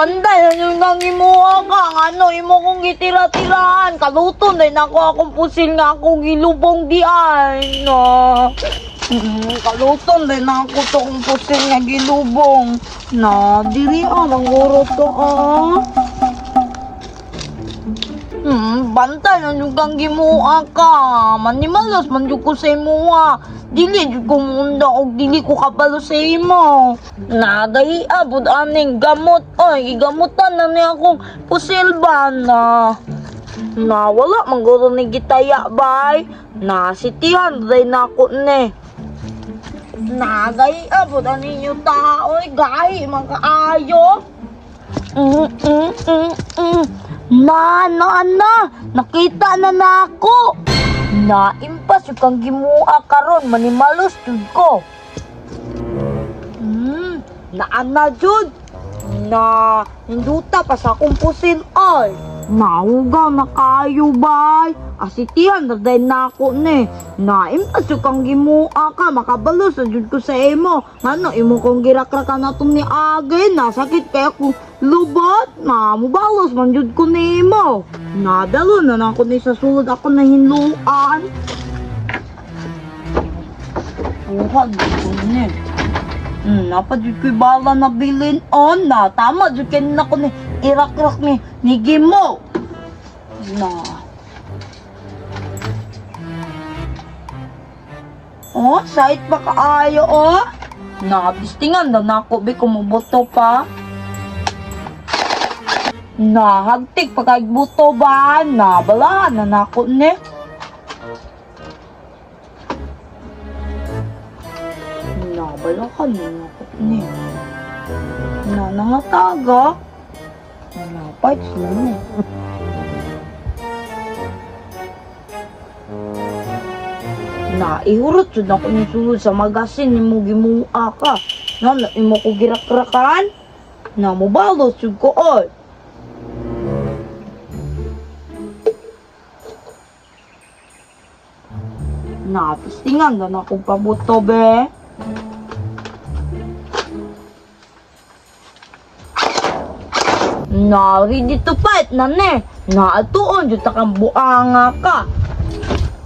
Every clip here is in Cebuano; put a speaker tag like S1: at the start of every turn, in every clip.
S1: Banday na yung kang imuha ka. Ang ano, imo kong gitira-tirahan. Kaluto na yun ako akong pusil nga akong gilubong di ay. No. Kaluto na yun ako to akong pusil nga gilubong. Na, diri ah, mangguro to ah. Bantay na yung kang gimuha ka. Manimalas man jud ko sa imuha. Dili jud ko munda og dili ko kabalo sa imo. Nadali abot aning gamot oy, gigamutan na niya akong pusil ba na. Na wala man guro ni gitaya bay. Nasitihan day na ako ni. Nagay abot aning ninyo tao gahi man kaayo. Mm, mm, mm, mm. Na, na, na, nakita na na ako. Naimpas yung kang gimua karon, manimalos jud ko. Naana jud. Na, hinduta pa sa akong pusil ay. Naugaw na kayo bay. Asitihan na dahil na ako ni. Naimpas yung kang gimua ka, makabalos na jud ko sa imo. Ngano, imo kong girakrakan na itong ni Age. Nasakit kaya kong lubot. Na, mubalos man jud ko nimo. Nadalo na na ako ni sa sulod ako na hinluan. Buhat ko ni. Napa jud ko'y bala na bilin on na. Tama jud kay na ko ni irak-rak ni Gimo. Na. Oh, sait pa kaayo oh. Napistingan na nako bi kumubuto pa. Nahagtik pa kay buto ba? Nabalahan na nako ni. Nabalahan na nako ni. Na nangataga. Napait sila ni. Na ihurot jud ako ni sulod sa magasin nimo gimua ka. Na na imo ko girakrakan. Na mobalos jud ko oy. Napistingan na na akong pabuto be. Na ready to fight na ne. Naatuon jud ta kang buanga ka.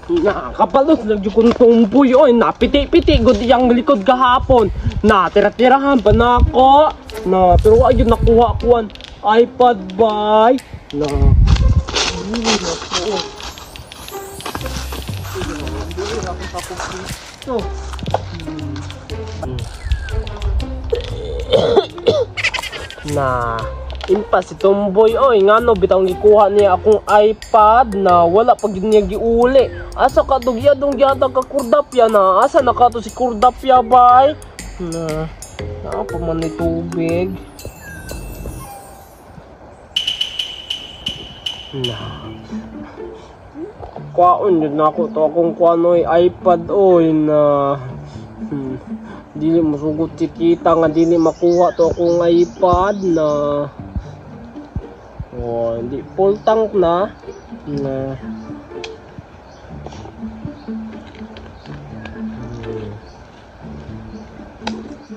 S2: Na, kabalos lang jud kong tumboy oy, napiti-piti gud iyang likod gahapon. Na, tira-tirahan pa na ako. Na, pero wa jud nakuha kuan iPad bay. Na. Na, impas si Tomboy oy, ngano bitang gikuha niya akong iPad na wala pa gyud niya giuli. Asa ka dog dong gihatag ka kurdapya na? Asa na ka to si kurdapya bay? Na, naa pa man ni tubig. Na. Kwaon yun na ako to akong kuanoy iPad oy na. Dili mosugot si tita nga dili makuha to akong iPad na. Oh, hindi full tank na. Na. Hmm.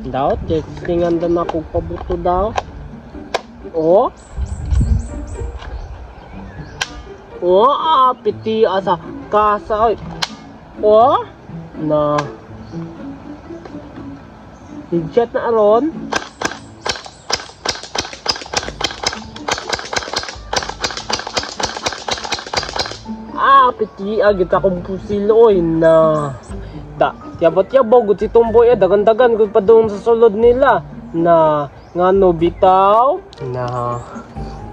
S2: Daw, testingan na ako pabuto daw. Oh. Oh, ah, piti asa kasa. Oy. Oh, na. Higit na aron. Ah, piti ah, gid akong pusil oy na. Da, tiyabat-tiyabaw gud si Tomboy eh, dagan-dagan gud pa doon sa sulod nila na ngano bitaw na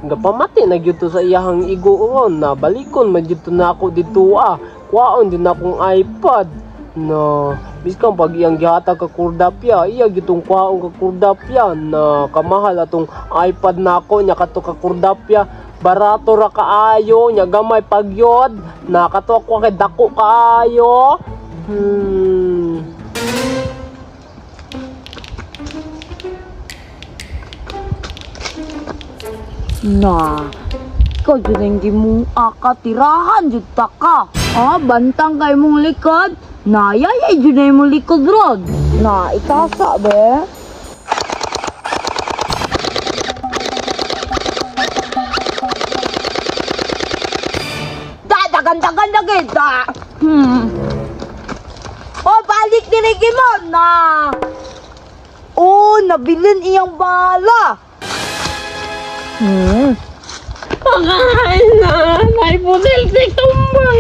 S2: gapamati na gyud to sa iyahang igoon na balikon man gyud to na ako dito ah. Kuwaon din akong iPad na biskan pag iyang gihatag ka kurdapya, iya gyud tong kuwaon ka kurdapya na kamahal atong iPad nako nya kato ka kurdapya barato ra kaayo nya gamay pagyod na kato ako kay dako kaayo.
S1: Na, ikaw jud ang gimua ka, tirahan jud ta ka. Ah, bantang kay mong likod. Na, yayay jud na imong likod rod. Na, ikasa be. Dagan lagi da. Oh, balik diri mo na. Oh, nabilin iyang bala.
S2: Pakain na, naipusil si Tumboy.